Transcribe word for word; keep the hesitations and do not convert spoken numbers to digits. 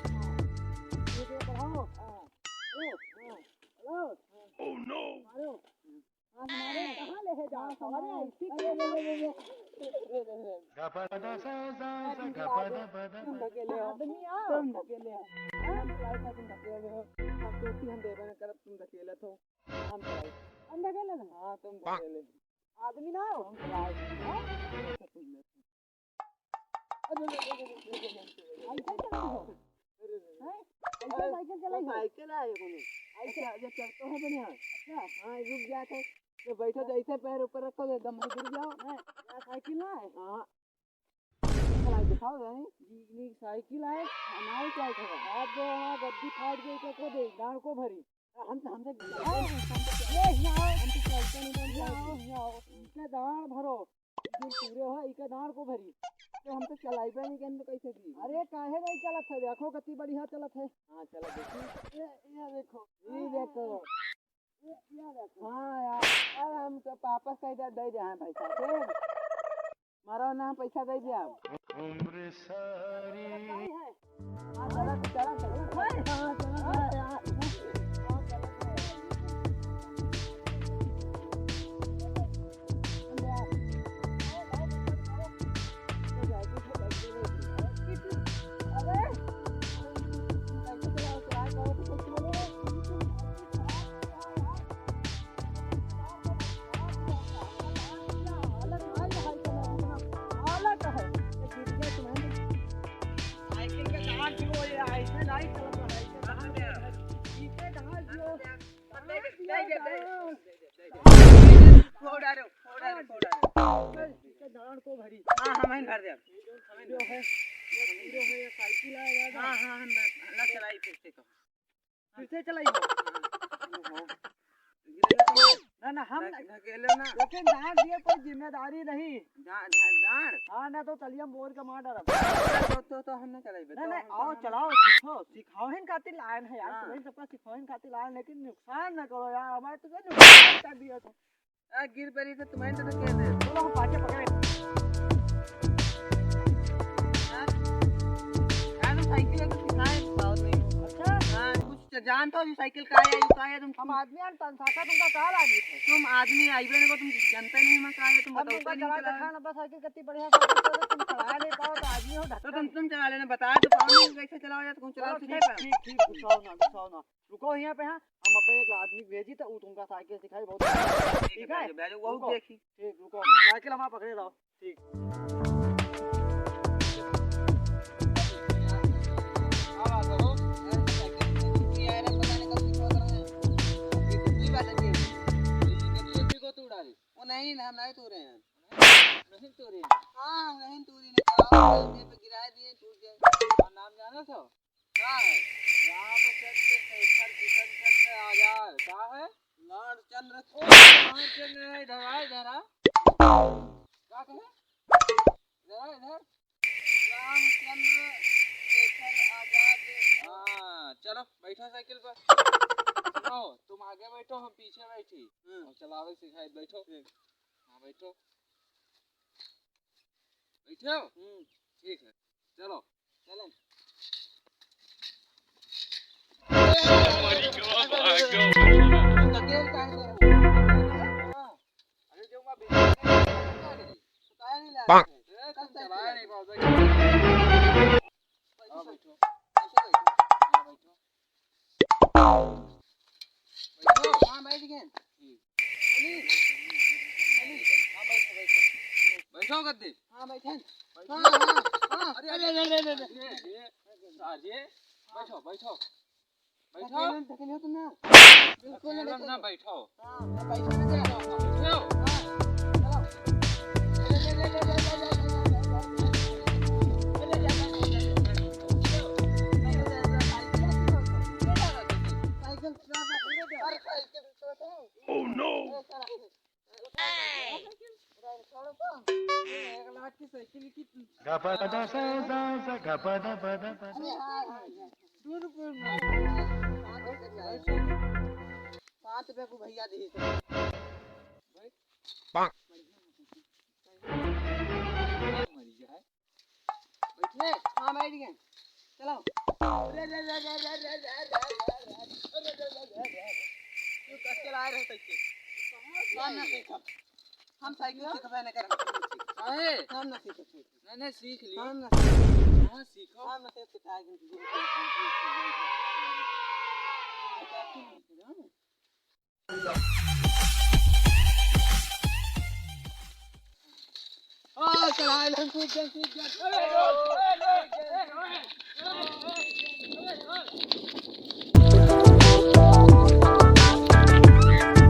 ये तो बढ़ाओ। हाँ। हेलो। हाँ। हेलो। Oh no! मारो। हाँ, हमारे कहाँ ले है जा? अरे, ऐसे अरे, अरे, अरे, अरे। तुम धकेले हो। आदमी आओ। तुम धकेले हो। हाँ? हम चलाई का तुम धकेले हो। हम तो उसी हम देवे न करब, तुम धकेलत हो। हम चलाई। हम धकेले ना? हाँ, तुम धकेले। आदमी ना हो। हम चलाई। हाँ? ऐसे चलाई हो। हैं? ऐसे साइकिल चलाई हो? साइकिल आए कोनो। ऐसे। अच्छा, ये चलतो है बढ़िया। अच्छा। हाँ, रुक जात है। तो बैठो तो ऐसे पैर ऊपर रखो तो एकदम गिर जाओ। नहीं, यार साइकिल ना है। हाँ। चलाई दिखाओ यानी। जी, नहीं, साइकिल आए, हमारे क्या है? आप जो वहाँ गद्दी फाट गई तो को दे, दांड़ को भरी। हम तो, हम तो, हम तो, ये यहाँ आओ। हम तो चलते नहीं, हम यहाँ आओ, चलते। यहाँ आओ। इनका दांड़ भरो। जो पूरे हो, इका दांड़ को भरी। तो हम तो चलाइबे नहीं, हम तो कैसे दी? अरे, काहे नहीं चलत है? देखो, कितनी बढ़िया चलत है। हाँ, चलो देखी। ये, ये देखो। ये देखो। ये, ये देखो। हाँ यार, अरे हम तो वापस कह दे, दे दे, हाँ भाई साहब। मारो ना, पैसा दे दे आप। उम्र सारी। हाँ, चला, चला, चला। हाँ, चला, चला, यार। फोड़ डालो, फोड़ डालो, फोड़ डालो। दांड़ को भरी। हाँ, हम ही भर दे। जो है, ये पूरे है, ये साइकिल आए दादा। हाँ, हाँ, हम भर, ना चलाई फिर से कहो। फिर से चलाई हो। ना, ना, हम धक-, धकेलो ना। लेकिन दांड़ दिए कोई जिम्मेदारी नहीं। दा-, दा-, दांड़? हाँ, ना तो चलिए हम बोर के मार डालब। तो, तो, तो हम ना चलाइबे, नहीं, तो नहीं, हम आओ, तो चलाओ, सीखो, सिखाओ ही खातिर लायन है यार, हाँ। तुम्हें सबका सिखाओ ही खातिर लायन, लेकिन नुकसान ना करो यार, हमारे तो नुकसान कर दिया तुम। आ, गिर पड़ी तो तुम्हें तो क्या दे? चलो, हम पाछे पकड़े। हाँ? यार, हम साइकिल तो सिखाए बहुत नहीं। अच्छा? हाँ, कुछ जानता हो जो साइकिल का है, ये का है, तुम हम आदमी हैं, तन साका तुमका का लागी थे? तुम आदमी आइबे नहीं को, तुम जानते नहीं मैं का है, तुम हम बताओ तुमका का नहीं चला चला। दिखा ना, बस साइकिल कितनी बढ़िया साइकिल चला, तुम चला नहीं पाओ तो आदमी हो तो धक्का तुम, तुम चला लेना, बता तो पाओ नहीं कैसे चलाओ या तो तुम चलाओ चलो, सीधे ठीक, पर। ठीक, ठीक, गुस्साओ ना, गुस्साओ ना। रुको यहीं पे, हाँ, हम अब एक आदमी भेजी तो वो तुमका साइकिल सिखाई बहुत। ठीक है, ठीक है? भेजो, भेजो, वो रुको। देखी। ठीक, रुको, साइकिल हमारा पकड़े रहो। ठीक। क्या बात है हो? यार, साइकिल तो छूटी है रे, पता नहीं कब से खोल रहे हैं। ये कितनी बात है जी? ये कितनी भी को तू डाली? वो नहीं, हम नहीं तोड़े हैं। नहीं तोड़े हैं। हाँ, हम नहीं तोड़े हैं। ये पे गिरा दिए, टूट गए। और नाम जाना था? का है? रामचंद्र शेखर किशन चंद्र आजाद। का है? लाल चंद्र। ओ, लाल चंद्र है, इधर आ, इधर आ। का कहे? इधर आ, इधर। रामचंद्र शेखर आजाद। हाँ, चलो, बैठो साइकिल पर। सुनो, तुम आगे बैठो, हम पीछे बैठी। हम्म। और चलावे सिखाए, बैठो। हम्म। हाँ, बैठो। बैठो। हम्म। ठीक है, चलो। चलन। अरे जो मैं बिना काहे नहीं ला रहे? ए, तुम चलाए नहीं पाओगे। बैठो। बैठो, बैठो। हाँ, बैठ गए। हम्म। चलिए। चलिए। हाँ, बैठो, बैठो। बैठो, गद्दे। हाँ, बैठे। बैठो। हाँ, हाँ, हाँ। अरे, अरे, अरे, अरे, अरे। अरे, अरे, अरे। बैठो, बैठो। बैठो। ढकेलो, ढकेलो तुम ना। बिल्कुल ना ढकेलो ना, ढकेलो। बैठो। हाँ, बैठो ना, बैठो। बैठो। हाँ, चलो। साइकिल चला, साइकिल चला। Oh no! पाँच रुपया को भैया दे। बैठे? हाँ, बैठ गए। चलो। तू कस के लाए रहे साइकिल। हम ना सीखब। हम साइकिल सीखबे ना करब। काहे? हम ना सीखब साइकिल। नहीं, नहीं, सीख ली। हम ना सीखब। हाँ, सीखो। हम ना सीखब साइकिल।